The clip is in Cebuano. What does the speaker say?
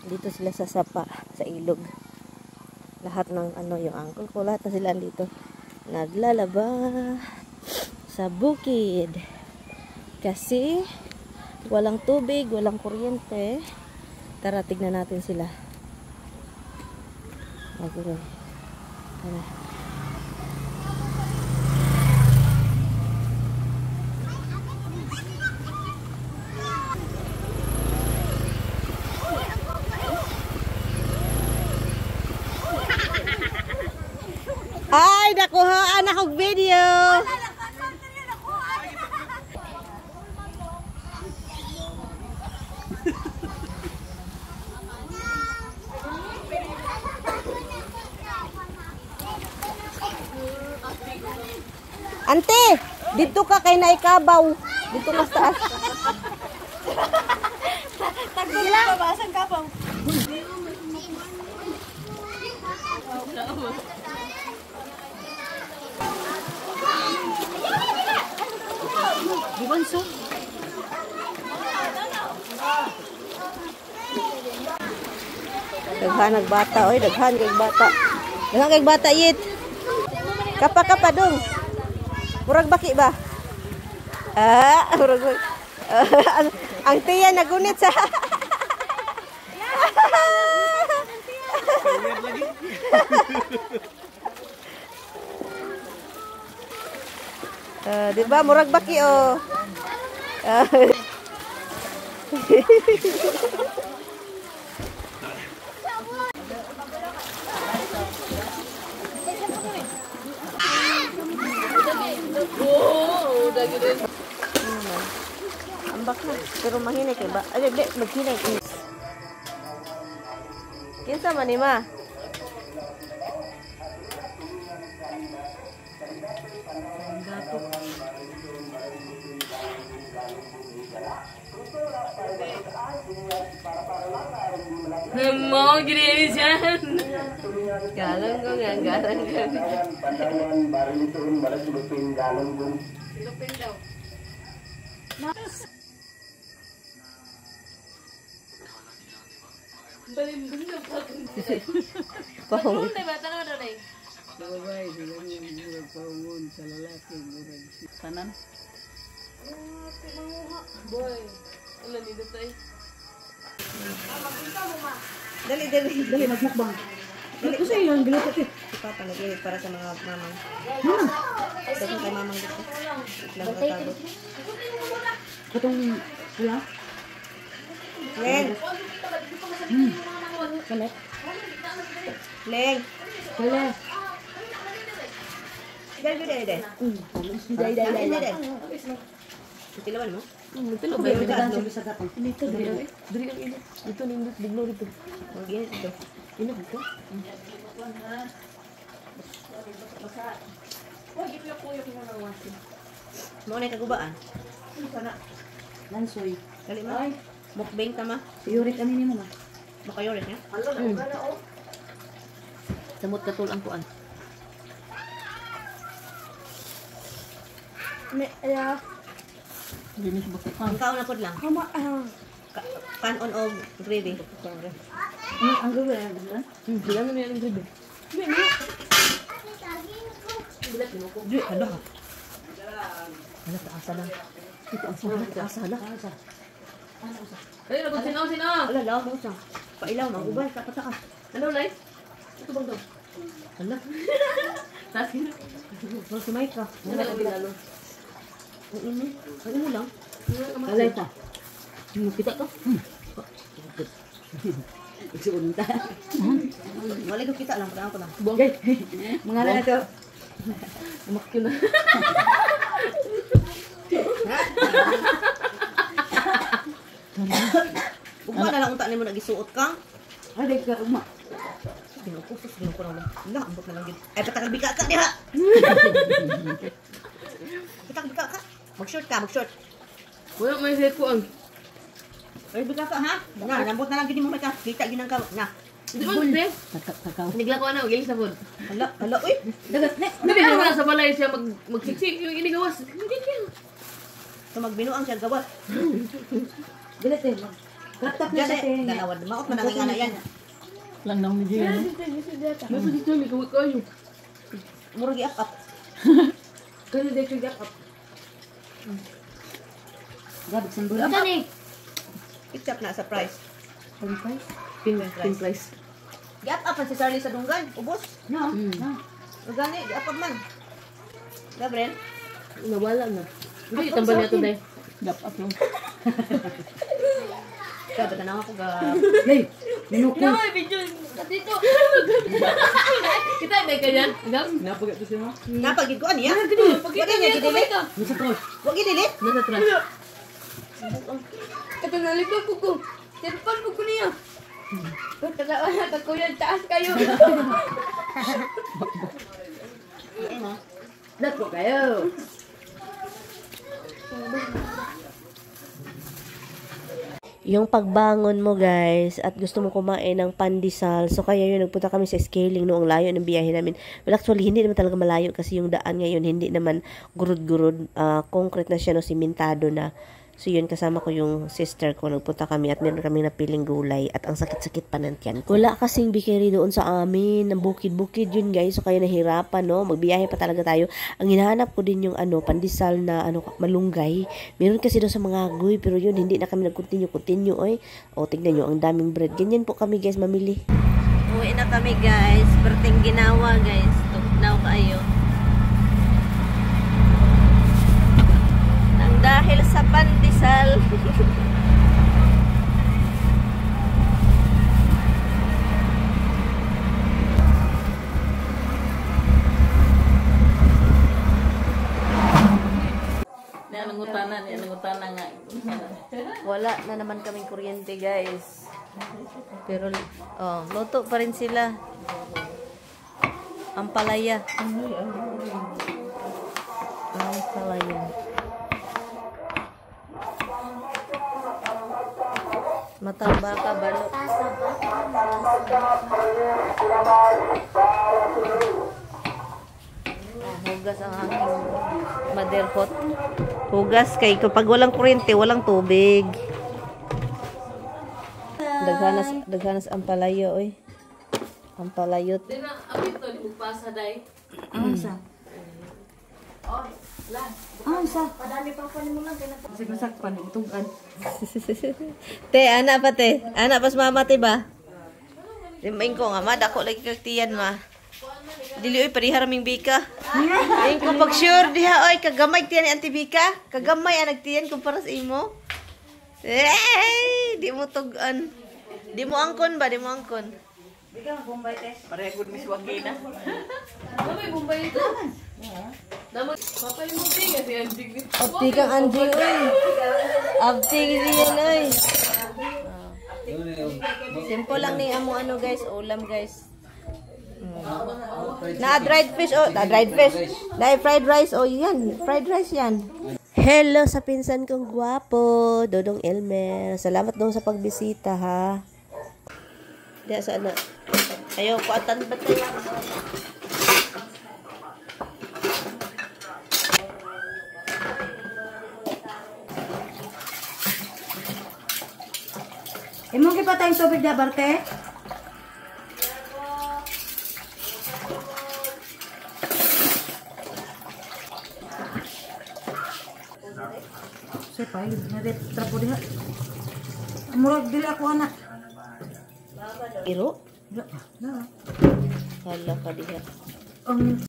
Dito sila sa sapa, sa ilog. Lahat ng ano, yung uncle ko, lahat na sila dito. Naglalaba sa bukid. Kasi walang tubig, walang kuryente. Tara, tignan natin sila. Okay. Tara. Ay, nakuhaan akong video. Ante, dito ka kay naikabaw. Dito ka sa taas. Tagpila ba saan kabaw? Giwanso. Daghan nagbata oy, daghan kay bata. Daghan kay bata yit. Kapa kapa dong. Murag baki ba? Ah, murag. Ang tiya nagunit sa. Di ba murag baki oh. Ambak na, pero mahinay kay ba? Ay, di, maghinay. Kinsa man ni ma? Mo gini siyan. Galang ko nga, galang ko. Lupin daw. Balimbing na pa. Pahong. Babae, sila murag paungon sa lalaki, murag tanan. Boy, ano nito tayo? Dali, dali. Dali, magmukbang. Dali, kasi yung giluto eh. Si Papa nag-init para sa mga mamang. Dapat kay mamang dito. Lang katabot. Katong pula? Leng! Kalit. Leng! Kalit. Dali, dali, dali. Dali, dali, dali. Tilawan mo? Ito ba? Dito, dali. Dali ang init. Dito nindot, bugno dito. Mag-init ito. Init dito. Mao na kagubaan. Lansoy. Dali ma. Mukbang ta ma. Yurik ani nimo ma. Makayorik niya. Samot katul ang kuan. Ang kaon na pod lang. Kanon og gravy. Ang gravy ano? Sila na ang gravy. Di, hala. Hala, taasa lang. Ito ang sana, taasa lang. Ay, lagot sino sino. Hala, lawa mo siya. Pailaw, magubal, kapataka. Ano life? Ito bang daw? Hala. Tasin. Mga sumay ka. Wala lang lalo. Ang ini. Ang imo lang. Alay ta. Kita to. Igsuon ta. Wala ko kita lang, padaan ko lang. Mga na to. Umakyo na. Ugma na lang unta nimo nagisuot ka. Ay, di ka ugma. Ginoo ko, sus, ginoo ko na lang. Ala, ambot na lang gid. Ay, patakag bika ka diha. Patakag bika ka. Mag-short ka, mag-short. Wala may set ko ang. Ay, bika ka ha. Na, lambot na lang gid mo may ka. Kita gid ang ka. Na. Di ba te? Takaw. Nigla ko na gilis sa pod. Hala, hala, uy. Dagat ne. Dili na sa balay siya mag magsiksik yung inigawas. Hindi siya. So magbinuang siya gawas. Dagat eh. Crop top na siya, te. Dalawad maot man ang ingana yan. Lang nang ni Jay. Nasa dito may kawit kayo. Murag iap-up. Kaya dito iap-up. Grabe sandula. Ketchup na sa price. Pin price. Giap-up man si Charlie sa dunggan. Ubos. No. No. Gani, giap-up man. Gabriel. Nawala na. Hindi tambal niya to day. Gap up lang. Grabe ka na ako ga. Hey, minuko. No, video dito. Kita hindi kanya. Agam. Napagat to siya. Napagid ko niya. Wag niya gidili. Nasa cross. Wag gidili. Nasa trash. Ito nalipag ko ko. Cellphone ko niya. Tatawa na kuya, taas kayo. Dako kayo. Yung pagbangon mo guys at gusto mo kumain ng pandesal. So kaya yun, nagpunta kami sa scaling noong layo ng biyahe namin. Well, actually hindi naman talaga malayo kasi yung daan ngayon hindi naman gurud-gurud, concrete na siya no, simentado na. So yun, kasama ko yung sister ko, nagpunta kami at meron kami napiling gulay at ang sakit-sakit pa ng tiyan ko. Wala kasing bakery doon sa amin, ng bukid-bukid yun guys, so kaya nahirapan no, magbiyahe pa talaga tayo. Ang hinahanap ko din yung ano, pandesal na ano, malunggay. Meron kasi doon sa mga agoy, pero yun, hindi na kami nag-continue, oy. O, tignan nyo, ang daming bread. Ganyan po kami guys, mamili. Uwi na kami guys, perting ginawa guys, tugnaw kayo. Nang dahil sa pandesal. Nangutana nga. Wala na naman kaming kuryente guys. Pero oh, luto pa rin sila. Ampalaya. Ampalaya. Matang baka balot. Oh, hugas ang aking motherhot. Hugas kay kapag walang kuryente, walang tubig. Daghanas daghanas ang palayo oy. Ang palayot. Di na, apit to, di pasa day. Ang sa. Ang sa. Padami pa pa nimo lang kay Nasakpan tugan. Te, ana pa te. Ana pas mama te ba? Limain ko nga ma, dako lagi kag tiyan ma. Dili oy pareha raming bika. Ayun ko pag sure diha oy kagamay tiyan ni Auntie Bika. Kagamay ang nagtiyan kumpara sa imo. Eh, di mo tug-an. Di mo angkon ba? Di mo angkon. Bigyan mo Bombay te. Pareha good Miss Joaquina. Mamay, Bombay ito. Damag, papay mo tinga si Anjing. Abti kang anjing oy. Abti siya oy. Simple lang ni amo ano guys, ulam guys. Na dried fish oh, na dried fish. Na fried rice oh, yan, fried rice yan. Hello sa pinsan kong gwapo, Dodong Elmer. Salamat dong sa pagbisita ha. Diya sa ano. Ayaw ko atan ba tayo? Imong pa tayong tubig da Barte? Say pa, na trapo diha. Murag dili ako ana. Iro? Na. Hala ka diha. Ang